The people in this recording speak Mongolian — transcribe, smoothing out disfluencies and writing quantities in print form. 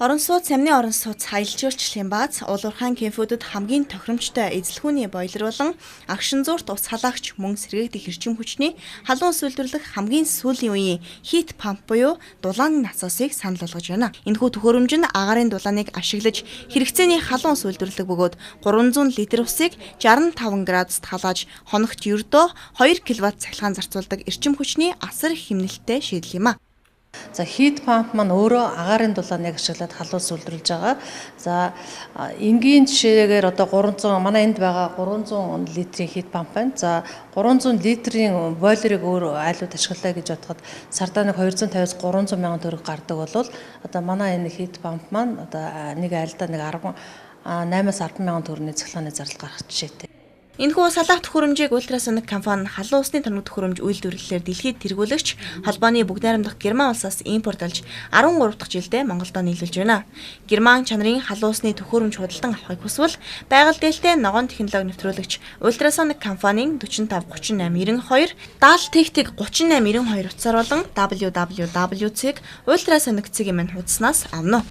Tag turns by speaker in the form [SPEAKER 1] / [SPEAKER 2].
[SPEAKER 1] Орон сууц, амны орон сууц, аялал жуулчлалын бааз, Уулуурхайн кафенүүдэд хамгийн тохиромжтой эзэлхүүний бойлер болон агшин зуурт ус халаагч мөн сэргээгдэх эрчим хүчний халуун ус үйлдвэрлэх хамгийн сүүлийн үеийн heat pump буюу дулааны насосыг санал болгож байна. Энэхүү төхөөрөмж нь агаарын дулааныг ашиглаж хэрэгцээний халуун ус үйлдвэрлэдэг бөгөөд 300 литр усыг 65 градуст халааж хоногт ердөө 2 кВт цахилгаан зарцуулдаг эрчим хүчний асар их хэмнэлттэй шийдэл юм а.
[SPEAKER 2] За, heat pump маань өөрөө агаарын дулааныг ашиглаад халуун ус үйлдвэрлэж байгаа. За, энгийн жишээгээр одоо 300, манай энд байгаа 300 литрийн heat pump байна. За, 300 литрийн бойлерыг өөр айлууд ашиглая гэж бодоход сардаа нэг 250-аас 300 мянган төгрөг гардаг бол одоо манай энэ heat pump маань одоо нэг айлдаа нэг 10 8-аас 10 мянган төгрөгийн цахилгааны зардал гарах жишээтэй.
[SPEAKER 1] Энэхүү ус халаах төхөөрөмжийг Ultrasonic компани халуун усны тоног төхөөрөмж үйлдвэрлэлээр дэлхийд тэргүүлэгч холбооны бүгд найрамдах Герман улсаас импортлж 13 дахь жилдээ Монголдо нийлүүлж байна. Герман чанарын халуун усны төхөөрөмж худалдан авахыг хүсвэл байгаль дээлтэй ногоон технологи нэвтрүүлэгч Ultrasonic компанийн 45 38 92 70 тэг тэг 38 92 утсаар болон www.ultrasonic цэг mn хуудаснаас авна.